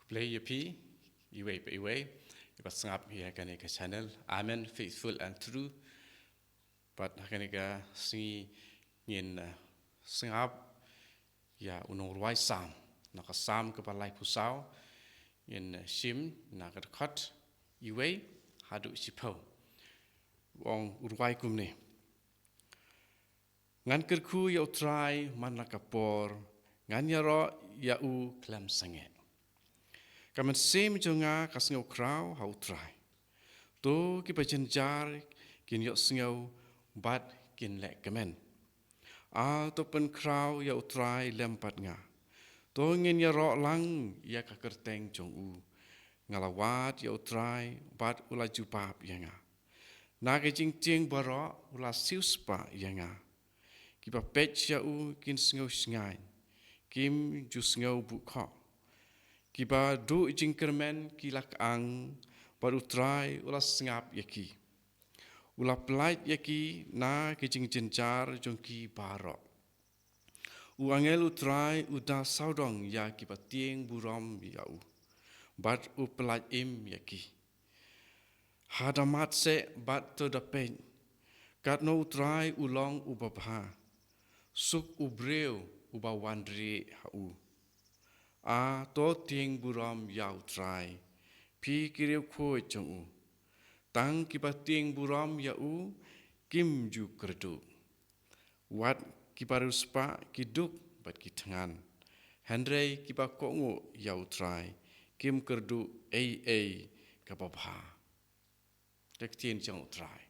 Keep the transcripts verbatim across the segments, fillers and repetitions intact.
Blei ïa phi, iwei pa iwei, iba sngap ïa kane ka channel, Amen, Faithful and True. Bad ha kane ka sngi ngin, eh, sngap ïa u nongrwai Salm, na ka Salm kaba laiphew saw, ngin, eh, shim na ka dkhot iwei haduh shiphew. U ong u rwai kumne. Ngan kyrkhu ïa u Trai man la ka por, ngan ïaroh ïa u khlem sangeh. Ka mynsiem jong nga ka sngew khraw ha u Trai. To kiba jynjar kin ïohsngew bad kin leh kmen. Ah, to pynkhraw ïa u Trai lem bad nga. To ngin ïaroh lang ïa ka kyrteng jong u. Nga la wad ïa u Trai bad u la jubab ïa nga. Na ka jingtieng baroh u la siewspah ïa nga. Kiba peit ïa u kin sngew shngaiñ, kim ju sngew buh khoh. Kiba duh jingkyrmen ki la kyang, bad u Trai u la sngap ïa ki. U la pyllait ïa ki na ka jingjynjar jong ki baroh. U angel u Trai u da sawdong ïa kiba tieng burom ïa u, bad u pyllait im ïa ki. Ha da mad seh bad to da peit, katno u Trai u long uba bha. Suk u briew uba wan rieh ha u. Ah, to tieng burom ïa u Trai, phi ki riewkhuid jong u. Tang kiba tieng burom ïa u kim ju kyrduh. Wat kiba riewspah ki duk bad ki thngan. Hynrei kiba kohnguh ïa u Trai kim kyrduh ei ei kaba bha. Ka ktien jong u Trai.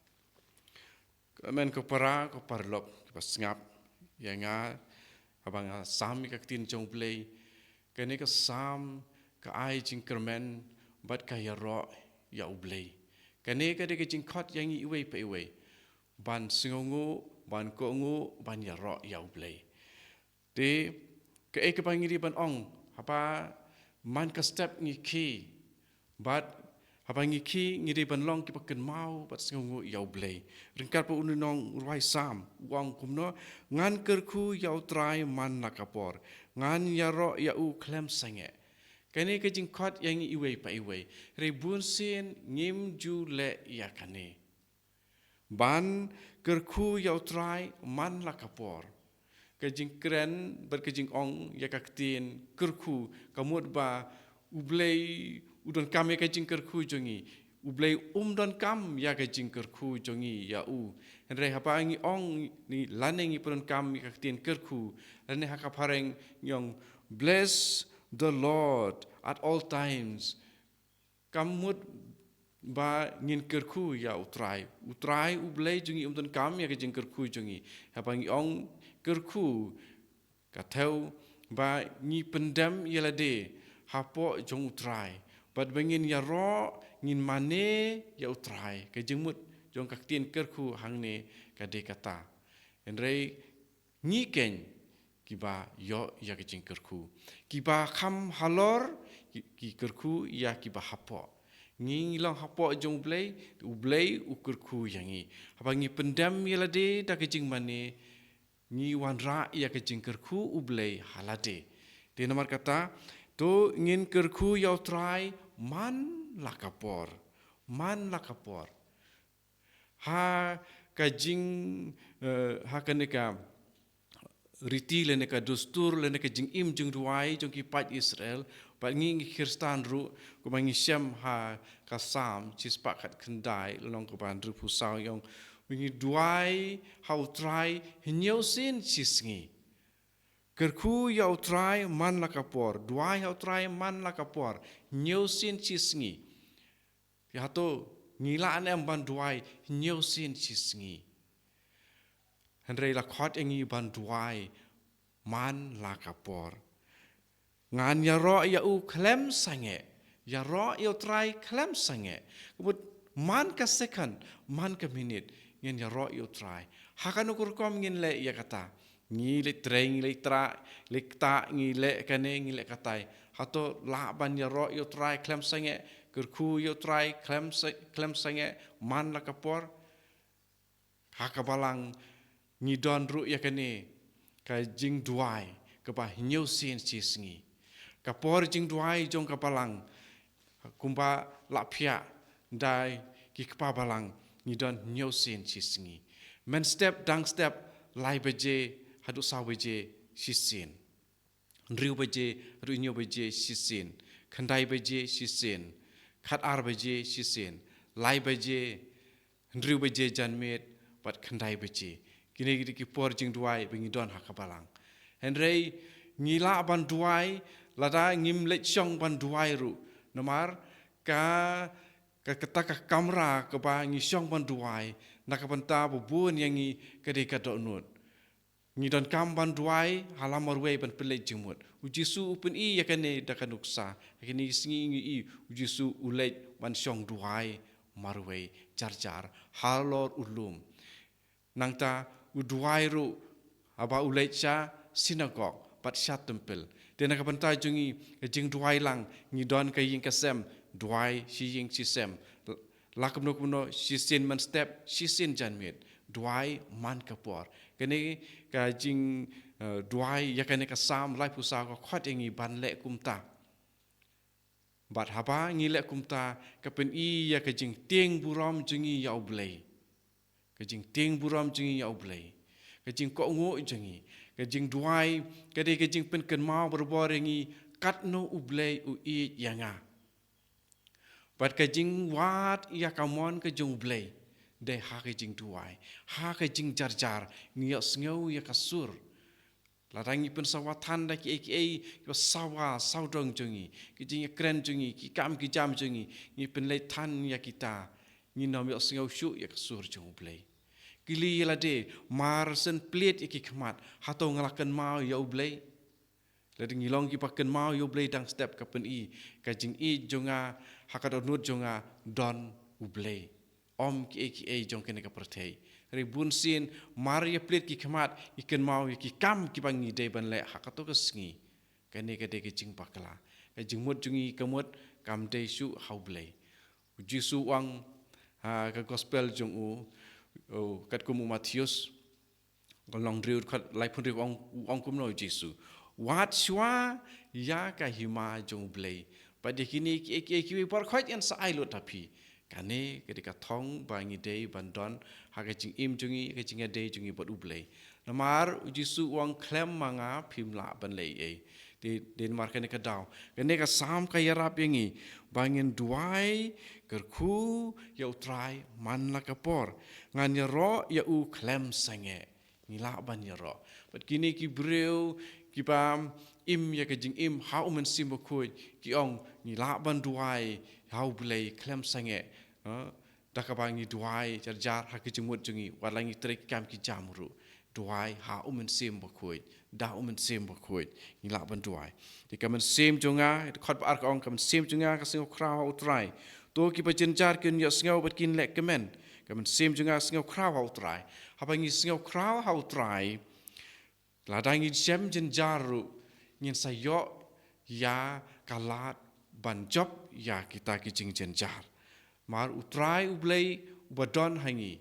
Ko hynmen ko para ko paralok kiba sngap ïa nga, haba nga sam ïa ka ktien jong u Blei. Kane ka Salm ka ai jingkyrmen bad ka ïaroh ïa u Blei. Kane ka dei ka jingkhot ïa ngi iwei pa iwei ban sngewnguh, ban kohnguh, ban ïaroh ïa u Blei. Te kaei kaba ngi dei ban ong haba man ka step ngi khie, bad haba ngi khie ngi dei ban long kiba kynmaw bad sngewnguh ïa u Blei. Ryngkat bad une u nongrwai Salm u ong kumno, ngan kyrkhu ïa u Trai man la ka por, ngan ïaroh ïa u khlem sangeh. Kane ka jingkhot ïa ngi iwei pa iwei. Hynrei bunsien ngim ju leh ïa kane. Ban kyrkhu ïa u Trai man la ka por. Ka jingkren bad ka jingong ïa ka ktien kyrkhu ka mut ba u Blei u donkam ïa ka jingkyrkhu jong ngi. U Blei um donkam ïa ka jingkyrkhu jong ngi ïa u. Hynrei haba ngi ong ngi lane ngi pyndonkam ïa ka ktien kyrkhu, lane ha ka phareng ngi ong, "Bless the Lord at all times." Ka mut ba ngin kyrkhu ïa u Trai. U Trai u Blei jong ngi um donkam ïa ka jingkyrkhu jong ngi. Haba ngi ong kyrkhu, ka thew ba ngi pyndem ïa lade hapoh jong u Trai. Bad ba ngin ïaroh, ngin mane ïa u Trai. Ka jingmut jong ka ktien kyrkhu hangne ka dei kata. Hynrei ngi keiñ kiba ïoh ïa ka jingkyrkhu. Kiba kham halor ki, ki kyrkhu ïa kiba hapoh. Ngi, ngi long hapoh jong u Blei, u Blei u kyrkhu ïa ngi. Haba ngi pyndem ïa lade da ka jingmane, ngi wanrah ïa ka jingkyrkhu u Blei ha lade. Te namar kata, to ngin kyrkhu ïa u Trai man la ka por. Man la ka por. Ha ka jing, eh, ha kane ka riti lane ka dustur lane ka jingim jingduwai jong ki paid Israel, bad ngi, ngi Khristan ruh, kumba ngi shem ha ka Salm shispah khatkhyndai, lynnong kaba hynriewphew saw, ong, ngi duwai ha u Trai hynñiew sien shi sngi. Kyrkhu ïa u Trai man la ka por, duwai ha u Trai man la ka por, hynñiew sien shi sngi. Ïa to, ngi lah ne em ban duwai hynñiew sien shi sngi? Hynrei la khot ïa ngi ban duwai man la ka por. Ngan ïaroh ïa u khlem sangeh. Ïaroh ïa u Trai khlem sangeh. Ka mut man ka second, man ka minit, ngin ïaroh ïa u Trai. Ha kano ka rukom ngin leh ïa kata? Ngi leh trei, ngi leh trah, leh ktah, ngi leh kane, ngi leh katai. Hato lah ban ïaroh ïa u Trai khlem sangeh, kyrkhu ïa u Trai khlem sa-, khlem sangeh man la ka por? Ha ka Balang ngi don ruh ïa kane ka jingduwai kaba hynñiew sien shi sngi. Ka por jingduwai jong ka balang, kumba la phiah da ki kpa balang, ngi don hynñiew sien shi sngi. Mynstep dang step, lai baje haduh saw baje shi sien. Hynriew baje haduh hynñiew baje shi sien. Khyndai baje shi sien. Khatar baje shi sien. Lai baje, hynriew baje janmiet, bad khyndai baje. Kine ki dei ki por jingduwai ba ngi don ha ka balang. Hynrei ngi lah ban duwai lada ngim leit shong ban duwai ruh. Namar ka, ka, kata ka kamra kaba ngi shong ban duwai, na ka bynta ba bun ïa ngi ka dei ka dohnud. Ngi donkam ban duwai ha la marwei ban pynleit jingmut. U Jisu u pyni ïa kane da ka nuksa. Ha kine ki sngi ngi i U Jisu u leit ban shong duwai marwei jar jar halor u lum. Nangta u duwai ruh haba u leit sha sinagog bad sha templ. Te na ka bynta jong ngi, ka jingduwai lang, ngi don ka ïing ka sem, duwai shi ïing shi sem. La kumno kumno, shi sien mynstep, shi sien janmiet, duwai man ka por. Kane ka jing, eh, duwai ïa kane ka Salm laiphew saw ka khot ïa ngi ban leh kumta. Bad haba ngi leh kumta, ka pyni ïa ka jingtieng burom jong ngi ïa U Blei. Ka jingtieng burom jong ngi ïa U Blei. Ka jingkohnguh jong ngi. Ka jingduwai, ka dei ka jingpynkynmaw barabor ïa ngi katno U Blei u ïeit ïa nga. Bad ka jingwad ïa ka mon ka jong U Blei, dei ha ka jingduwai, ha ka jingjarjar, ngi ïohsngew ïa ka sur. Lada ngi pynsawa than da kiei kiei kiba sawa sawdong jong ngi, ki jingïakren jong ngi, ki kam ki jam jong ngi, ngi pynleit than ïa kita, ngin ym ïohsngew shuh ïa ka sur jong U Blei. Kylli ïa lade, mar shen plied ïa ki khmat, hato nga la kynmaw ïa U Blei? Lada ngi long kiba kynmaw ïa U Blei dang step, ka pyni ka jingïeit jong nga ha ka dohnud jong nga don U Blei, ym kiei kiei jong kane ka pyrthei. Hynrei bunsien mar ïa plied ki khmat, ngi kynmaw ïa ki kam kiba ngi dei ban leh ha kato ka sngi. Kane ka dei ka jingbakla. Ka jingmut jong ngi ka mut kam dei shuh ha U Blei. U Jisu u ong ha ka gospel jong u, u, katkum u Mathaios, ka lynnong hynriew, dkhot laiphew hynriew, u ong, u ong kumno U Jisu: Wad shuwa ïa ka hima jong U Blei, bad ïa kine kiei kiei kiwei baroh khoit yn sa ai lut ha phi. Kane ka dei ka thong ba ngi dei ban don ha ka jingim jong ngi, ka jingïadei jong ngi bad U Blei. Namar U Jisu u ong, khlem ma nga phim lah ban leh ei ei. Te, te namar kane ka daw, kane ka Salm ka ïarap ïa ngi ba ngin duwai kyrkhu ïa U Trai man la ka por. Ngan ïaroh ïa u khlem sangeh. Ngi lah ban ïaroh. Bad kine ki briew kiba im ïa ka jingim ha U Mynsiem Bakhuid, ki ong, ngi lah ban duwai ha U Blei khlem sangeh. Ha? Da kaba ngi duwai jar jar ha ka jingmut jong ngi, wat la ngi trei ki kam ki jam ruh. Duwai ha U Mynsiem Bakhuid, da U Mynsiem Bakhuid ngi lah ban duwai. Te ka mynsiem jong nga, dkhot ba ar ka ong, ka mynsiem jong nga ka sngew khraw ha U Trai. To kiba jynjar kin ïohsngew bad kin leh kmen. Ka mynsiem jong nga ka sngew khraw ha U Trai. Haba ngi sngew khraw ha U Trai, lada ngi shem jynjar ruh, ngin sa ïoh ïa ka lad ban jop ïa kita ki jingjynjar. Mar U Trai U Blei uba don ha ngi,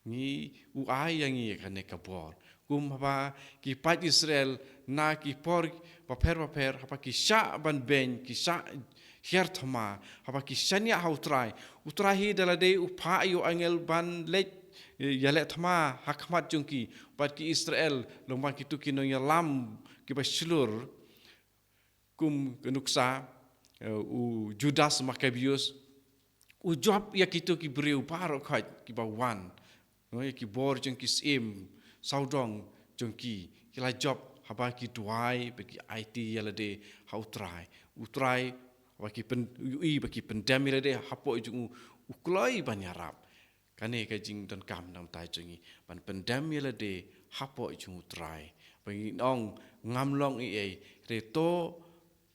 ngi, u ai ïa ngi kane ka bor. Kum haba ki paid Israel na ki por bapher bapher, haba ki shah ban beiñ, ki shah hiar thma, haba ki shaniah ha U Trai, U Trai hi da lade u phah ïa u angel ban leit, eh, ïaleh thma ha khmat jong ki. Bad ki Israel, lyngba kito ki nongïalam kiba shlur, kum ka nuksa, eh, u Judas Maccabeus, u jop ïa kito ki briew baroh khoit kiba wan, no, ïa ki bor jong ki syiem sawdong jong ki, ki la jop haba ki duwai bad ki aiti ïa lade ha U Trai. U Trai, haba ki pyn, u ïohi ba ki pyndem ïa lade hapoh jong u, u kloi ban ïarap. Kane ka jingdonkam na ka bynta jong ngi ban pyndem ïa lade hapoh jong U Trai. Ba ngin ong, ngam long ei ei, hynrei to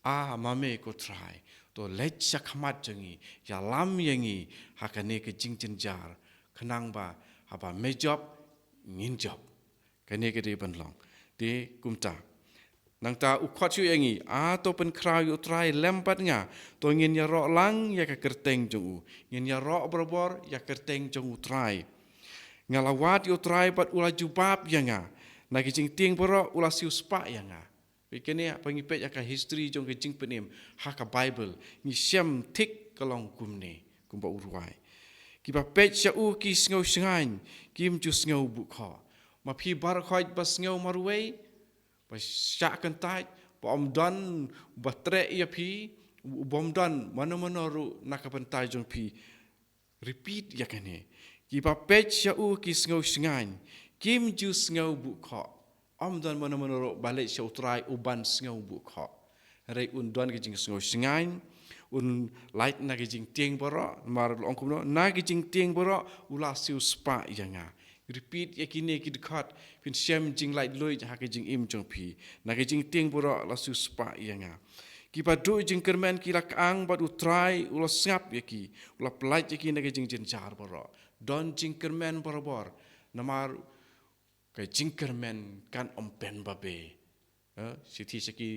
a ma me ko Trai, to leit sha khmat jong ngi, ïalam ïa ngi ha kane ka jingjynjar, khnang ba haba me jop, ngin jop. Kane ka dei ban long. Te kumta, nangta u khot shuh ïa ngi, a to pynkhraw ïa U Trai lem bad nga, to ngin ïaroh lang ïa ka kyrteng jong u. Ngin ïaroh barabor ïa ka kyrteng jong U Trai. Nga la wad ïa U Trai bad u la jubab ïa nga. Na ki jingtieng baroh u la siewspah ïa nga. Peit kane, haba ngi peit ïa ka history jong ka jingpynim ha ka Bible, ngi shem thik ka long kumne, kumba u rwai. Kiba peit sha u ki sngew shngaiñ, kim ju sngew buh khoh. Ma phi baroh khoit ba sngew marwei, ba shah kyntait, ba ym don ba treh ïa phi, u bym don mano mano ruh na ka bynta jong phi. Repeat ïa kane. Kiba peit sha u ki sngew shngaiñ, kim ju sngew buh khoh. Ym don mano mano ruh ba leit sha u Trai u ban sngew buh khoh. Hynrei un don ka jingsngew shngaiñ, un lait na ka jingtieng baroh, namar la ong kumno, na ka jingtieng baroh u la siewspah ïa nga. Repeat ïa kine ki dkhot, phin shem jinglaitluid ha ka jingim jong phi. Na ka jingtieng baroh la siewspah ïa nga. Kiba duh jingkyrmen ki la kyang bad u Trai u la sngap ïa ki, u la pyllait ïa ki na ka jingjynjar baroh. Don jingkyrmen barabor, namar ka jingkyrmen kan ym pynbabe. Eh, shithi sha ki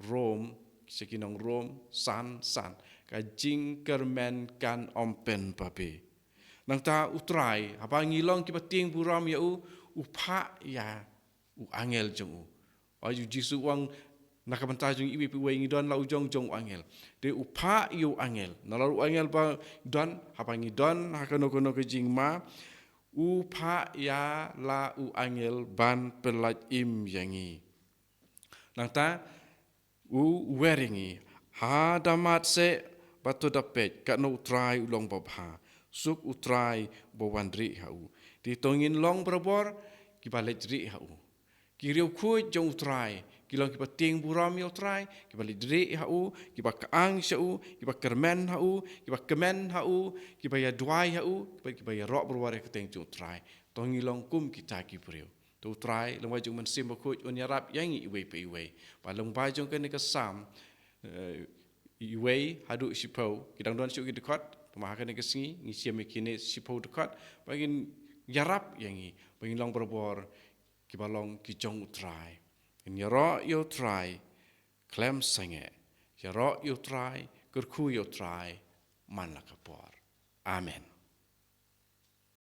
Rom, sha ki nong Rom, san, san. Ka jingkyrmen kan ym pynbabe. Nangta u Trai, haba ngi long kiba tieng burom ïa u, u phah ïa u angel jong u. Ai, u Jisu u ong, na ka bynta jong iwei pa iwei ngi don la u jong jong u angel. Te u phah ïa u angel. Nalor u angel ba don, haba ngi don ha kano kano ka jingma, u phah ïa la u angel ban pyllait im ïa ngi. Nangta u wer ïa ngi, ha da mad seh bad to da peit, katno u Trai u long babha. Suk u Trai ba wan rieh ha u. Te to ngin long barabor kiba leit rieh ha u. Ki riewkhuid jong u Trai ki long kiba tieng burom ïa u Trai, kiba leit rieh ha u, kiba kyang sha u, kiba kyrmen ha u, kiba kmen ha u, kiba ïaduwai ha u, kiba, kiba ïaroh barabor ïa ka kyrteng jong u Trai. To ngi long kum kita ki briew. To u Trai, lem bad jong u Mynsiem Bakhuid, un ïarap ïa ngi iwei pa iwei. Ba lem bad jong kane ka Salm, eh, iwei haduh shiphew, ki dang don shuh ki dkhot, tangba ha kane ka sngi ngi shem ïa kine shiphew dkhot, ba ngin ïarap ïa ngi, ba ngin long barabor kiba long ki jong u Trai. Ngin ïaroh ïa u Trai khlem sangeh. Ïaroh ïa u Trai, kyrkhu ïa u Trai man la ka por. Amen.